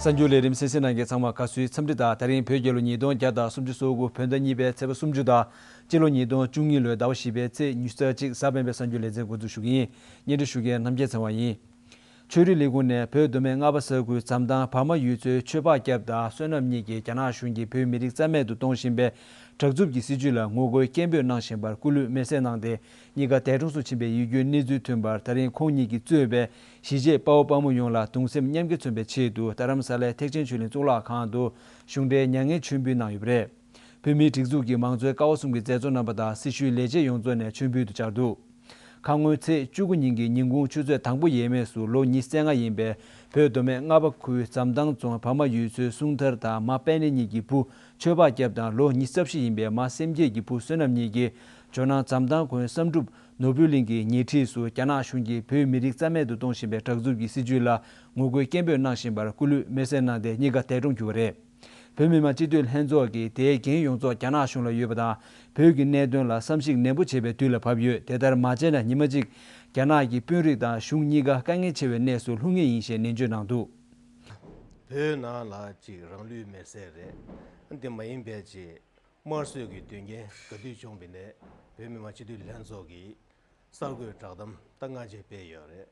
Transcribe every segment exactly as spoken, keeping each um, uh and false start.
གསར་འགྱུར་ལས་རིམ་གསན་གཟིགས་གནང་མཁན་ཚང་མ་དགའ་བསུའི་འཚམས་འདྲི་དང་། ད་རིང་བོད་རྒྱལ་ལོ་ཉིས་སྟོང་བརྒྱ་དང་སུམ་ཅུ་སོ་དགུ་བོད་ཟླ་གཉིས་པའི་ཚེས་པ་སུམ་ཅུ་དང་། སྤྱི་ལོ་ཉིས་སྟོང་བཅུ་གཉིས་ལོའི་ཟླ་བ་བཞི་པའི་ཚེས་ཉི་ཤུ་རྩ་གཅིག་གཟའ་སྤེན་པའི་གསར་འགྱུར་ལེ་ཚན་འགོ་འཛུགས་ཞུ་གི་ཡིན། སྙན་སྒྲོན་ཞུ་མཁན་རྣམ་རྒྱལ་ཚེ་དབང་ཡིན། ཆོས་རིག་ལས་ཁུངས་ནས་བོད་མདོ་སྨད་རྔ་པ་ས་ཁུལ་འཛམ་ཐང་བར་མ་ཡུལ་ཚོའི་ཆོས་འཕགས་སྐྱབས་དང་བསོད་ནམས་གཉིས་ཀྱིས་རྒྱ་ནག་གཞུང་གིས་བོད་མི་རིགས་རྩ་མེད་དུ་གཏོང་བཞིན་པའི་དྲག་རྩུབ་ཀྱི་སྲིད་བྱུས་ལ་ངོ་རྒོལ་སྐད་འབོད་གནང་བཞིན་པར་སྐུ་ལུས་མེར་སྲེག་གནང་སྟེ། གཉིས་ཀ་འདས་གྲོངས་སུ་ཕྱིན་པའི་ཡིད་སྐྱོའི་གནས་ཚུལ་ཐོན་པར། ད་རིང་ཁོང་གཉིས་ཀྱིས་གཙོས་པའི་གཞིས་བྱེས་དཔའ་བོ་དཔའ་མོ་ཡོངས་ལ་གདུང་སེམས་མཉམ་སྐྱེད་མཚོན་པའི་ཆེད་དུ། རྡ་རམ་ས་ལའི་ཐེག་ཆེན་ཆོས་གླིང་གཙུག་ལག་ཁང་དུ་གཞུང་འབྲེལ་མྱ་ངན་མཆོད་འབུལ་གནང་ཡོད་པ་རེད། བོད་མིའི་སྒྲིག་འཛུགས་ཀྱི་མང་གཙོའི་ཀ་བ་གསུམ་གྱི་མཛད་གཙོ་རྣམ་པ་དང་སྲི་ཞུའི་ལས་བྱེད་ཡོངས་རྫོགས་ནས་མཆོད་འབུལ་དུ་བཅར་འདུག་ཁ་སྔོན་ཚེས་བཅུ་དགུ་ཉིན་གྱི་ཉིན་གུང་ཆུ་ཚོད་དང་པོ་ཡས་མས་སུ་ལོ་ཉི་ཤུ་རྩ་ལྔ་ཡིན་པའི་བོད་མདོ་སྨད་རྔ་པ་ཁུལ་འཛམ་ཐང་རྫོང་བར་མ་ཡུལ་ཚོའི་སྲུང་མཐར་དང་མ་པད་ནེ་གཉིས་ཀྱི་བུ་ཆོས་འཕགས་སྐྱབས་དང་ལོ་ཉི་ཤུ་རྩ་བཞི་ཡིན་པའི་མ་སེམས་བསྐྱེད་ཀྱི་བུ་བསོད་ནམས་གཉིས་ཀྱིས་ཇོ་ནང་འཛམ་ཐང་ཁུལ་བསམ་གྲུབ་ནོར་བུའི་གླིང་གི་ཉེ་འཁྲིས་སུ་རྒྱ་ནག་གཞུང་གིས་བོད་མི་རིགས་རྩ་མེད་དུ་གཏོང་བཞིན་པའི་དྲག་རྩུབ་ཀྱི་སྲིད་བྱུས་ལ་ངོ་རྒོལ་སྐད་འབོད་གནང་བཞིན་པར་སྐུ་ལུས་མེར་སྲེག་གནང་སྟེ་གཉིས་ཀ་འདས་གྲོངས་གྱུར་པ་རེད། བོད་མི་མང་སྤྱི་འཐུས་ལྷན་ཚོགས་ཀྱིས་དེའི་འགན་ཡོངས་རྫོགས་རྒྱ་ནག་གཞུང་ལ་ཡོད་པ་དང་། བོད་ཀྱི་གནད་དོན་ལ་བསམ་གཞིག་ནན་པོ་བྱེད་པའི་དུས་ལ་བབ་ཡོད། དེ་ལྟར་མ་བྱས་ན་ཉི་མ་གཅིག་རྒྱ་ནག་གི་དཔོན་རིགས་དང་གཞུང་གཉིས་ཀ་དཀའ་ངལ་ཆེ་བའི་གནས་སུ་ལྷུང་ངེས་ཡིན་ཞེས་ནན་བརྗོད་གནང་འདུག་བོད་ནང་ལ་ཅིག་རང་ལུས་མེར་སྲེག་རེད། དེ་མ་ཡིན་པའི་ཅིག་དམར་གསོད་ཀྱི་དོན་རྐྱེན་ག་དུས་བྱུང་བ་ཡིན་ནའི་བོད་མི་མང་སྤྱི་འཐུས་ལྷན་ཚོགས་ཀྱིས་གསར་འགོད་བསྒྲགས་གཏམ་ད་སྔ་རྗེས་སྤེལ་ཡོད་རེད།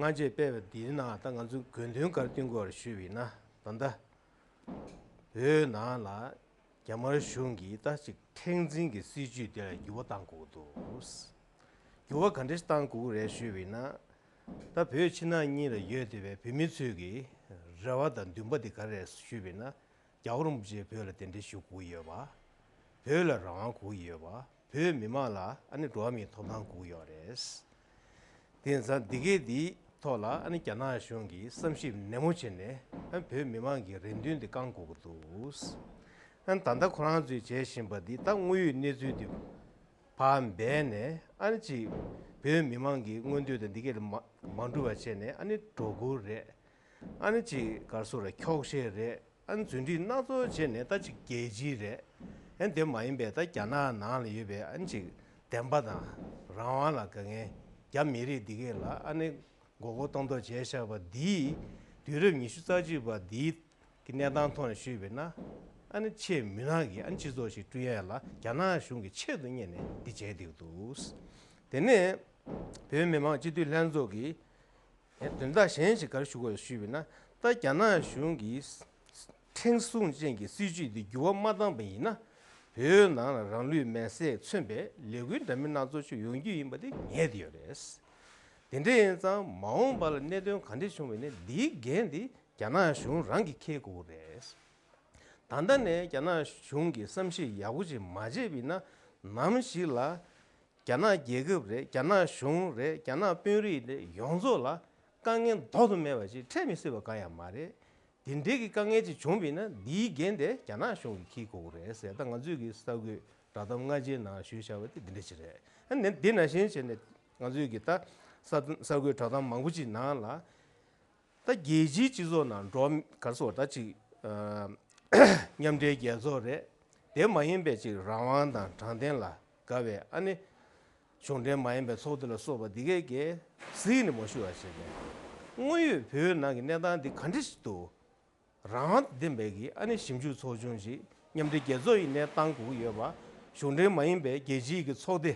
སྔ་རྗེས་སྤེལ་བ་འདིའི་ནང་ད་ང་ཚོས་དགོས་དོན་ག་རེ་བསྟན་དགོས་རེད་ཞུས་པ་ཡིན་ན། ད་ལྟ་བོད་ནང་ལ་རྒྱ་དམར་གཞུང་གིས་ད་ཅིག་ཁྲིམས་འཛིན་གྱི་སྲིད་བྱུས་དེ་ལ་འགྱུར་བ་གཏང་དགོས་ཀྱི་འདུག་འགྱུར་བ་ག་འདྲ་ཞིག་གཏང་དགོས་ཀྱི་རེད་ཞུས་པ་ཡིན་ན། ད་བོད་ཕྱི་ནང་གཉིས་ལ་ཡོད་བསྡད་པའི་བོད་མི་ཚོས་ཀྱི་རེ་བ་དང་འདུན་པ་དེ་ག་རེ་རེད་ཞུས་པ་ཡིན་ན། རྒྱལ་བ་རིན་པོ་ཆེ་བོད་ལ་གདན་འདྲེན་ཞུ་དགོས་ཀྱི་ཡོད་པ། བོད་ལ་རང་དབང་དགོས་ཀྱི་ཡོད་པ། བོད་མི་མང་ལ་ཨ་ནི་འགྲོ་བ་མིའི་ཐོབ་ཐང་དགོས་ཀྱི་ཡོད་རེད། དེ་ཡིན་ཙང་འདི་གས་འདིའི་ཐོག་ལ་ཨ་ནི་རྒྱ་ནག་གཞུང་གིས་བསམ་ཞིབ་ནན་མོ་བྱས་ནས་ཨ་ནི་བོད་མི་མང་གི་རེ་འདུན་དེ་བསྐང་དགོས་ཀྱི་འདུག་ཨ་ནི་ད་ལྟ་ཁོ་རང་ཚོས་བྱེད་བཞིན་པ་འདི་ད་དངོས་ཡོད་གནས་ཚུལ་དེ་ཕར་འབད་ནས་ཨ་ནི་ཅིག་བོད་མི་མང་གི་མངོན་འདོད་དང་འདི་གས་ལ་མ་མ་འགྲུབ་པ་བྱས་ནས་ཨ་ནི་སྒྲོ་སྐུར་རེད། ཨ་ནི་ཅིག་ག་རེ་ཟེར་རེད། འཁྱོག་བཤད་རེད། ཨ་ནི་རྫུན་སྒྲིག་སྣ་ཚོགས་བྱས་ནས་ད་ཅིག་རྒྱལ་སྤྱི་རེད། ཨ་ནི་དེ་མ་ཡིན་པའི་ད་རྒྱ་ནག་ནང་ལ་ཡོད་པའི་ཨ་ནི་ཅིག་བདེན་པ་དང་རང་དབང་ལ་དགའ་མཁན་རྒྱ་མི་རིགས་འདི་གས་ལ་ཨ་ནི་མགོ་སྐོར་གཏོང་ཐབས་བྱས་བཞག་པ་འདིས་དུས་རབས་ཉི་ཤུ་རྩ་གཅིག་པ་འདིའི་གི་གནས་སྟངས་ཐོག་ནས་ཞུས་པ་ཡིན་ན། ཨ་ནི་ཆེས་མུན་ནག་གི་ཨ་ནི་སྤྱི་ཚོགས་ཤིག་བསྐྲུན་ཡ་ལ་རྒྱ་ནག་གཞུང་གིས་ཆེད་དུ་གཉེར་ནས་འདི་བྱས་བསྡད་ཀྱི་འདུག་དེ་ནས་བོད་མི་མང་སྤྱི་འཐུས་ལྷན་ཚོགས་ཀྱིས་དོན་དག་གཞན་ཞིག་ག་རེ་ཞུ་དགོས་ཞུས་པ་ཡིན་ན། ད་རྒྱ་ནག་གཞུང་གིས་ཁྲིམས་སྲུང་ཅན་གྱི་སྲིད་བྱུས་འདི་འགྱུར་བ་མ་བཏང་པ་ཡིན་ན། བོད་ནང་ལ་རང་ལུས་མེར་སྲེག་མཚོན་པའི་ལས་འགུལ་འདྲ་མིན་སྣ་ཚོགས་ཤིག་ཡོང་རྒྱུ་ཡིན་པ་དེ་ངེས་བསྡད་ཡོད་རེད། དེ་འདྲ་ཡིན་ཙང་མ་འོངས་པ་ལ་གནད་དོན་ག་འདྲ་བྱུང་བ་ཡིན་ན་འདིའི་འགན་དེ་རྒྱ་ནག་གཞུང་རང་གིས་འཁྱེར་དགོས་ཀྱི་རེད། ད་ལྟ་ནས་རྒྱ་ནག་གཞུང་གིས་བསམ་ཤེས་ཡག་པོ་ཅིག་མ་བྱས་པ་ཡིན་ན། ནམ་ཞིག་ལ་རྒྱ་ནག་རྒྱལ་ཁབ་རེད། རྒྱ་ནག་གཞུང་རེད། རྒྱ་ནག་དཔོན་རིགས་རེད། ཡོངས་རྫོགས་ལ་དཀའ་ངལ་ལྡོག་ཏུ་མེད་པ་ཅིག་འཕྲད་མི་སྲིད་པ་གང་ཡང་མ་རེད། དེ་འདྲའི་གི་དཀའ་ངལ་ཅིག་བྱུང་བ་ཡིན་ན་འདིའི་འགན་དེ་རྒྱ་ནག་གཞུང་གིས་འཁྱེར་དགོས་ཀྱི་རེད་ཟེར། ད་ང་ཚོས་ཀྱི་གསར་འགོད་བསྒྲགས་གཏམ་སྔ་རྗེས་ནང་ཞུས་བཞག་པ་དེ་འདི་འདྲ་ཅིག་རེད། ཨ་ནི་འདི་ནང་བཞིན་བྱས་ནས་ང་ཚོས་ཀྱི་ད་གསར་གསར་འགོད་བསྒྲགས་གཏམ་མང་པོ་ཅིག་ནང་ལ། ད་རྒྱལ་སྤྱིའི་སྤྱི་ཚོགས་ནང་འགྲོ་ག་རེ་ཟེར་ད་ཅིག་ཨ་མཉམ་འབྲེལ་རྒྱལ་ཚོགས་རེད། དེ་མ་ཡིན་པའི་ཅིག་རང་དབང་དང་དྲང་བདེན་ལ་དགའ་བའི་ཨ་ནི་གཞུང་འབྲེལ་མ་ཡིན་པའི་ཚོགས་སྡེ་ལ་སོགས་པ་འདི་གས་ཀྱིས་གཟིགས་ནས་མ་ཞུ་བ་བྱས་ནས། དངོས་ཡོད་བོད་ནང་གི་གནས་སྟངས་འདི་ག་འདྲ་ཞིག་འདུག་རང་དབང་ལྡན་པའི་གི་ཨ་ནི་ཞིབ་འཇུག་ཚོགས་ཆུང་ཞིག་མཉམ་འབྲེལ་རྒྱལ་ཚོགས་ཡིན་ནའི་བཏང་དགོས་ཀྱི་ཡོད་པ། གཞུང་འབྲེལ་མ་ཡིན་པའི་རྒྱལ་སྤྱིའི་གི་ཚོགས་སྡེ་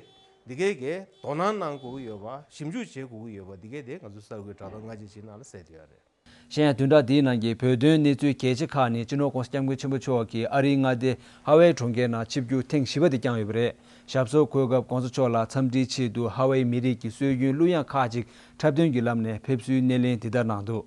འདི་གས་ཀྱིས་དོ་སྣང་གནང་དགོས་ཀྱི་ཡོད་པ། ཞིབ་འཇུག་བྱེད་དགོས་ཀྱི་ཡོད་པ་འདི་གས་དེ་ང་ཚོ་གསར་འགོད་བསྒྲགས་གཏམ་སྔ་རྗེས་ཅིག་ནང་ལ་གསལ་བསྡད་ཡོད་རེད། གཞན་ཡང་བདུན་ཕྲག་འདིའི་ནང་གི་བོད་དོན་གནས་ཚུལ་གལ་ཆེ་ཁག་ནི་སྤྱི་ནོར་༸གོང་ས་༸སྐྱབས་མགོན་ཆེན་པོ་མཆོག་གིས་ཨ་རིའི་མངའ་སྡེ་ཧ་ཝའི་གྲོང་ཁྱེར་ནང་ཆིབས་བསྒྱུར་ཐེངས་བཞི་པ་དེ་བསྐྱངས་ཡོད་པ་རེད། ཞབས་སོར་འཁོད་སྐབས་༸གོང་ས་མཆོག་ལ་འཚམས་འདྲིའི་ཆེད་དུ་ཧ་ཝའི་མི་རིགས་ཀྱི་སྲོལ་རྒྱུན་གླུ་དབྱངས་ཁག་ཅིག་འཁྲབ་སྟོན་གྱི་ལམ་ནས་ཕེབས་བསུའི་སྣེ་ལེན་འདི་ལྟར་གནང་འདུག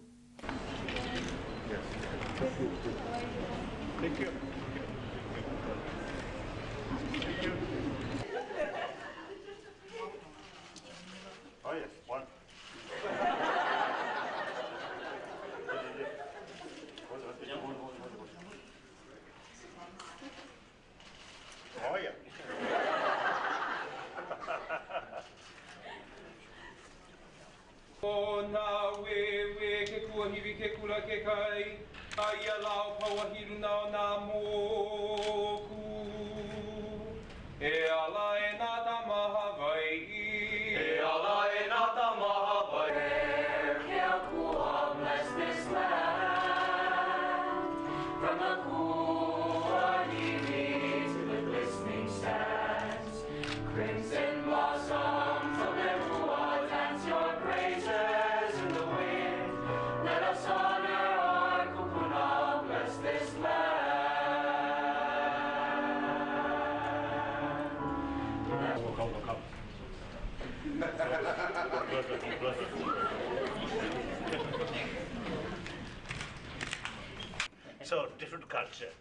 So, different culture,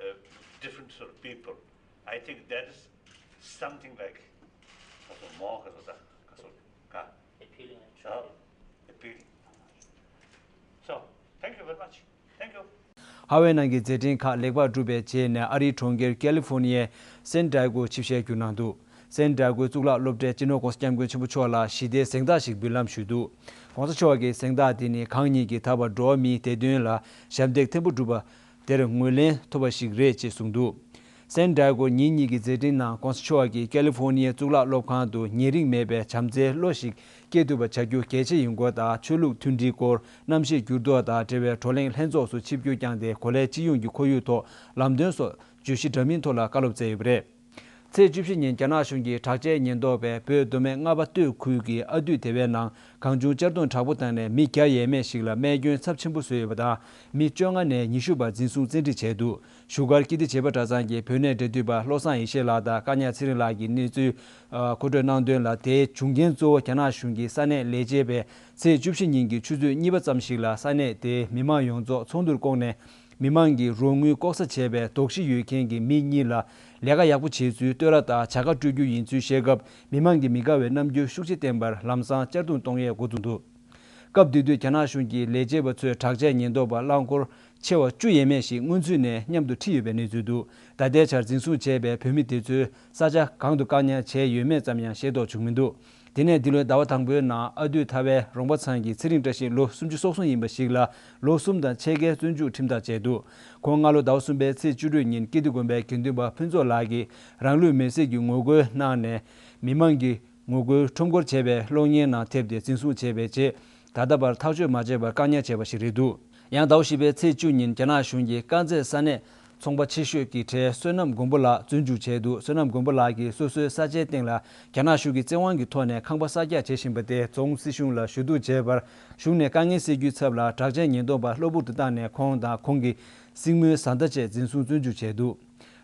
uh, different sort of people. I think that is something like, also more, also that, also, ah, appealing and attractive. Appealing. So, thank you very much. Thank you. ཧ་ཝེ་ནང་གི་མཛད་འཕྲིན་ཁག་ལེགས་པར་གྲུབ་པའི་རྗེས་ནས། ཨ་རིའི་གྲོང་ཁྱེར་ཀེ་ལི་ཧྥོར་ནི་ཡའི་སན་ཌི་ཡེ་གོ་ཆིབས་ཞལ་བསྒྱུར་གནང་འདུག་སན་ཌི་ཡེ་གོའི་གཙུག་ལག་སློབ་གྲྭའི་སྤྱི་ནོར་༸གོང་ས་༸སྐྱབས་མགོན་ཆེན་པོ་མཆོག་ལ་ཞི་བདེའི་གཟེངས་རྟགས་ཤིག་འབུལ་ལམ་ཞུས་འདུག ༸གོང་ས་མཆོག་གིས་གཟེངས་རྟགས་དེ་ནི་གང་ཉིད་ཀྱིས་ད་བར་འགྲོ་བ་མིའི་བདེ་དོན་ལ་ཞབས་འདེགས་མཐོན་པོ་བསྒྲུབས་པ་དེར་ངོས་ལེན་ཐོབ་པ་ཞིག་རེད་ཅེས་གསུངས་འདུག་སན་ཌི་ཡེ་གོ་ཉིན་གཉིས་ཀྱི་མཛད་འཕྲིན་ནང་༸གོང་ས་མཆོག་གིས་ཀེ་ལི་ཧྥོར་ནི་ཡའི་གཙུག་ལག་སློབ་ཁང་དུ་ཉེ་རིང་མེད་པའི་བྱམས་བརྩེའི་བློ་ཞིག་སྐྱེ་ཐུབ་པ་བྱ་རྒྱུ་གལ་ཆེ་ཡིན་སྐོར་དང་། ཆོས་ལུགས་མཐུན་སྒྲིལ་སྐོར། གནམ་གཤིས་འགྱུར་ལྡོག་དང་འབྲེལ་བའི་བགྲོ་གླེང་ལྷན་ཚོགས་སུ་ཆིབས་བསྒྱུར་བསྐྱངས་ཏེ། གོ་ལའི་སྤྱི་ཡོངས་ཀྱི་ཁོར་ཡུག་ཐོག་ལམ་སྟོན་སོགས་བརྗོད་གཞི་འདྲ་མིན་ཐོག་ལ་བཀའ་སློབ་སྩལ་ཡོད་པ་རེད། ཚེས་བཅུ་བཞི་ཉིན་རྒྱ་ནག་གཞུང་གི་དྲག་ཆས་ཉེན་རྟོག་པས་བོད་མདོ་སྨད་རྔ་པ་སྟོད་ཁུལ་གྱི་ཨ་འདུས་སྡེ་བའི་ནང་གང་བྱུང་གཅར་རྡུང་དྲག་པོ་བཏང་ནས། མི་བརྒྱ་ཡས་མས་ཤིག་ལ་རྨས་སྐྱོན་ཚབས་ཆེན་པོ་བཟོས་ཡོད་པ་དང་། མི་བཅོ་ལྔ་ནས་ཉི་ཤུ་བར་འཛིན་བཟུང་བཙན་ཁྲིད་བྱས་འདུག་བཞུགས་སྒར་སྐྱིད་སྡེ་བྱེས་པ་གྲྭ་ཚང་གི་བོད་གནས་འབྲེལ་མཐུད་པ་བློ་བཟང་ཡེ་ཤེས་ལགས་དང་བཀའ་ཉག་ཚེ་རིང་ལགས་ཀྱིས་གནས་ཚུལ་མཁོ་སྤྲོད་གནང་དོན་ལ། དེའི་བྱུང་རྐྱེན་གཙོ་བོ་རྒྱ་ནག་གཞུང་གི་ས་གནས་ལས་བྱེད་པས་ཚེས་བཅུ་བཞི་ཉིན་གྱི་ཆུ་ཚོད་གཉིས་པ་ཙམ་ཞིག་ལ་ས་གནས་དེའི་མི་མང་ཡོངས་རྫོགས་ཚོགས་འདུར་བསྐོངས་ནས། མི་མང་གི་རོགས་དངུལ་ལྐོག་ཟ་བྱས་པའི་དོགས་གཞི་ཡོད་མཁན་གྱི་མི་གཉིས་ལ་ལས་ཀ་ཡག་པོ་བྱས་ཚུལ་བསྟོད་ར་དང་བྱ་དགའ་སྤྲོད་རྒྱུ་ཡིན་ཚུལ་བཤད་སྐབས། མི་མང་གིས་མི་དགའ་བའི་རྣམ་འགྱུར་ཤུགས་ཆེ་བསྟན་པར་ལམ་སང་གཅར་རྡུང་གཏོང་ཡས་འགོ་བཙུགས་འདུག་སྐབས་དེ་དུས་རྒྱ་ནག་གཞུང་གི་ལས་བྱེད་པ་ཚོས་དྲག་ཆས་ཉེན་རྟོག་པ་རླངས་འཁོར་ཆེ་བ་བཅུ་ཡས་མས་ཤིག་སྔོན་ཚུད་ནས་མཉམ་དུ་ཁྲིད་ཡོད་པའི་གནས་ཚུལ་འདུག་ད་ལྟའི་ཆར་འཛིན་བཟུང་བྱས་པའི་བོད་མི་དེ་ཚོའི་ས་ཆ་གང་དུ་བཀག་ཉར་བྱས་ཡོད་མེད་ཙམ་ཡང་ཤེས་རྟོགས་བྱུང་མི་འདུག་དེ་ནས་འདི་ལོའི་ཟླ་བ་དང་པོའི་ནང་ཨ་འདུས་ཐར་པའི་རོང་པ་ཚང་གི་ཚེ་རིང་བཀྲ་ཤིས་ལོ་སུམ་ཅུ་སོ་གསུམ་ཡིན་པ་ཞིག་ལ་ལོ་གསུམ་དང་ཕྱེད་ཀའི་བཙོན་འཇུག་ཁྲིམས་ཐག་བཅད་འདུག་ཁོང་སྔ་ལོ་ཟླ་བ་གསུམ་པའི་ཚེས་བཅུ་དྲུག་ཉིན་ཀིརྟི་དགོན་པའི་དགེ་འདུན་པ་ཕུན་ཚོགས་ལགས་ཀྱིས་རང་ལུས་མེར་སྲེག་གི་ངོ་རྒོལ་གནང་ནས། མི་མང་གིས་ངོ་རྒོལ་ཁྲོམ་སྐོར་བྱས་པའི་གློག་བརྙན་ནང་ཐེབས་ཏེ་འཛིན་བཟུང་བྱས་པའི་རྗེས། ད་ལྟ་བར་ཐག་གཅོད་མ་བྱས་པར་བཀག་ཉར་བྱས་པ་ཞིག་རེད་འདུག་ཡང་ཟླ་བ་བཞི་པའི་ཚེས་བཅུ་ཉིན་རྒྱ་ནག་གཞུང་གིས་དཀར་མཛེས་ས་གནས་ཚོང་པ་ཆེ་ཤོས་ཀྱི་གྲས་བསོད་ནམས་མགོན་པོ་ལགས་བཙོན་འཇུག་བྱས་འདུག་བསོད་ནམས་མགོན་པོ་ལགས་ཀྱིས་སོ་སོའི་ས་ཆའི་སྟེང་ལ་རྒྱ་ནག་གཞུང་གི་བཙན་དབང་གི་ཐོག་ནས་ཁང་པ་གསར་རྒྱག་བྱེད་བཞིན་པ་དེ་རྫོང་སྲིད་གཞུང་ལ་ཞུ་གཏུག་བྱས་པར། གཞུང་ནས་དཀའ་ངལ་སེལ་རྒྱུའི་ཚབ་ལ་དྲག་ཆས་ཉེན་རྟོག་པ་གློ་བུར་དུ་བཏང་ནས། ཁོང་དང་ཁོང་གི་སྲིང་མོའི་བཟའ་ཟླ་བཅས་འཛིན་བཟུང་བཙོན་འཇུག་བྱས་འདུག་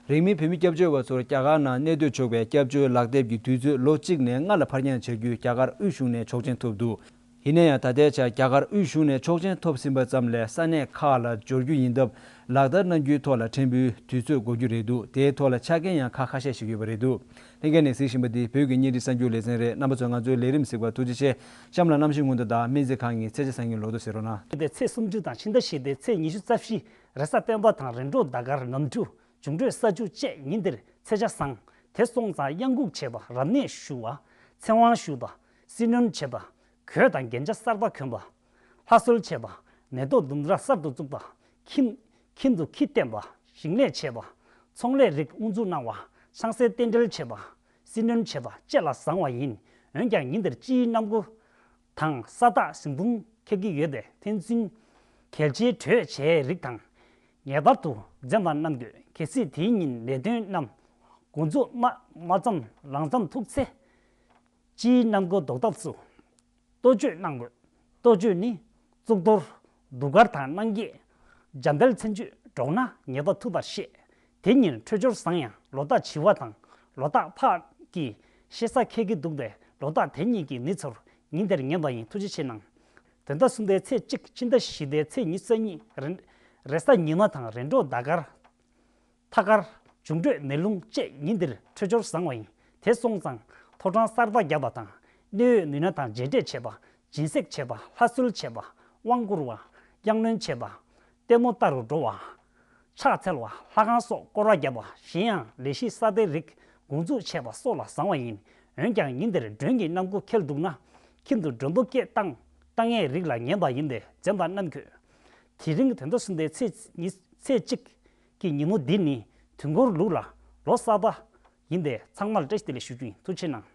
རིང་མིན་བོད་མི་སྐྱབས་བཅོལ་བ་ཚོར་རྒྱ་གར་ནང་གནས་སྡོད་ཆོག་པའི་སྐྱབས་བཅོལ་ལག་དེབ་ཀྱི་དུས་ཚོད་ལོ་གཅིག་ནས་ལྔ་ལ་ཕར་འགྱངས་བྱ་རྒྱུའི་རྒྱ་གར་དབུས་གཞུང་ནས་ཆོག་མཆན་ཐོབ་འདུག་ཡིན་ན་ཡང་། ད་ལྟའི་ཆར་རྒྱ་གར་དབུས་གཞུང་ནས་ཆོག་མཆན་ཐོབ་ཟིན་པ་ཙམ་ལས་ས་གནས་ཁག་ལ་འབྱོར་རྒྱུ་ཡིན་སྟབས། ལག་བསྟར་གནང་རྒྱུའི་ཐོག་ལ་ཕྲན་བུའི་དུས་ཚོད་འགོར་རྒྱུ་རེད་འདུག་དེའི་ཐོག་ལ་ཆ་རྐྱེན་ཡང་ཁག་ཁ་ཤས་ཤིག་ཡོད་པ་རེད་འདུག་ལྷན་རྒྱས་ནས་གཟིགས་བཞིན་པ་འདི་བོད་ཀྱི་བརྙན་འཕྲིན་གསར་འགྱུར་ལེ་ཚན་རེད། རྣམ་པ་ཚོས་ང་ཚོའི་ལས་རིམ་གཟིགས་པར་ཐུགས་རྗེ་ཆེ། གཤམ་ལ་གནམ་གཤིས་སྔོན་བརྡ་དང་སྨན་རྩིས་ཁང་གི་ཚེས་ཆ་གསར་རྙིང་ལོ་ཐོ་གཟིགས་རོགས་གནང་། དེ་ཚེས་སུམ་ཅུ་དང་ཕྱི་ཟླ་བཞི་སྟེ་ཚེས་ཉི་ཤུ་རྩ་བཞི། རེས་གཟའ་སྤེན་པ་དང་རེས་འགྲོགས་ཟླ་སྐར་ནམ་གྲུ། འབྱུང་འཕྲོད་ས་བཅུ་བཅས་ཉིན་དེར་ཚེས་ཆ་བཟང་། དེ་སོང་ཙང་གཡང་འགུགས་བྱེད་པ། རབ་གནས་ཞུ་བ། ཚེ་དབང་ཞུ་བ། སྲི་གནོན་བྱེད་པ། གོས་དང་རྒྱན་ཆ་གསར་པ་གོན་པ། ལྷ་གསོལ་བྱེད་པ། མེ་ཏོག་ལྡུམ་ར་གསར་དུ་བཙུགས་པ། ཁྱིམ། ཁྱིམ་དུ་ཁྱི་བསྟེན་པ། ཞིང་ལས་བྱེད་པ། ཚོང་ལས་རིགས་དབུ་འཛུགས་གནང་བ། ཆང་སའི་རྟེན་འབྲེལ་བྱེད་པ། སྲི་གནོན་བྱེད་པ་བཅས་ལ་བཟང་བ་ཡིན། འོན་ཀྱང་ཉིན་དེར་སྤྱིའི་གནམ་སྒོ་དང་ས་བདག་ཟིང་ཐུང་འཁེལ་གྱི་ཡོད་པས། ཕན་ཚུན་གལ་ཆེའི་གྲོས་བྱས་རིགས་དང་། ངེས་པར་དུ་འཛེམ་དང་རྣམ་དགོས། གལ་སྲིད་དེའི་ཉིན་ལས་དོན་རྣམས་འགོ་འཛུགས་མ་མ་ཙམ་ལང་ཙམ་ཐུག་ཚེ། སྤྱིའི་གནམ་སྒོ་ཟློག་ཐབས་སུ་གཏོ་བཅོས་གནང་དགོས། གཏོ་བཅོས་ནི། གཙུག་ཏོར། གདུགས་དཀར་དང་སྣང་བརྒྱད། འཇམ་དཔལ་མཚན་བརྗོད་སྒྲོགས་ན་ངེས་པར་ཐུབ་པར་བཤད། དེ་ཉིན་འཕྲོད་སྦྱོར་བཟང་ཡང་ལོ་རྟགས་བྱི་བ་དང་ལོ་རྟགས་ཕག་གི་ཤེས་ས་འཁེལ་གྱི་འདུག་པས། ལོ་རྟགས་དེ་གཉིས་ཀྱི་མི་ཚོར་ཉིན་དེར་ངན་པ་ཡིན། ཐུགས་རྗེ་ཆེ་གནང་། དོན་དག་གསུམ་པའི་ཚེས་གཅིག་ཕྱི་ཟླ་བཞི་པའི་ཚེས་ཉི་ཤུ་རྩ་གཉིས་རེས་རེས་གཟའ་ཉི་མ་དང་རེས་འགྲོགས་ཟླ་སྐར། ཐ་སྐར། འབྱུང་འཕྲོད་མེ་རླུང་བཅས་ཉིན་དེར་འཕྲོད་སྦྱོར་བཟང་བ་ཡིན། དེ་སོང་ཙང་ཐོ་གྲང་གསར་པ་བརྒྱབ་པ་དང་། གནས་འོད་ནུས་ན་དང་མཇལ་འཕྲད་བྱེད་པ། སྦྱིན་སྲེག་བྱེད་པ། ལྷ་གསོལ་བྱེད་པ། དབང་བསྐུར་བ། གཡང་ལོན་བྱེད་པ། ལྟད་མོ་ལྟ་རུ་འགྲོ་བ། ཕྱག་འཚལ་བ། ལྷ་ཁང་སོགས་སྐོར་བ་བརྒྱབ་པ། གཞན་ཡང་ལས་གཞི་གསར་པའི་རིགས་འགོ་འཛུགས་བྱེད་པ་སོགས་ལ་བཟང་བ་ཡིན། འོན་ཀྱང་ཉིན་དེར་མགྲོན་གྱི་གནམ་སྒོ་འཁེལ་འདུག་ན། ཁྱིམ་དུ་མགྲོན་པོ་སྐད་བཏང་བཏང་ཡས་རིགས་ལ་ངན་པ་ཡིན་པས་འཛེམ་དང་རྣམ་དགོས། དེ་རིང་དོན་དག་གསུམ་པའི་ཚེས་ཉི་ཚེས་གཅིག་གི་ཉིན་མོ་འདི་ནི་དུས་འཁོར་ལུགས་ལ་ལོ་གསར་པ་ཡིན་པས་ཚང་མར་བཀྲ་ཤིས་བདེ་ལེགས་ཞུ་རྒྱུ་ཡིན། ཐུགས་རྗེ་གནང་།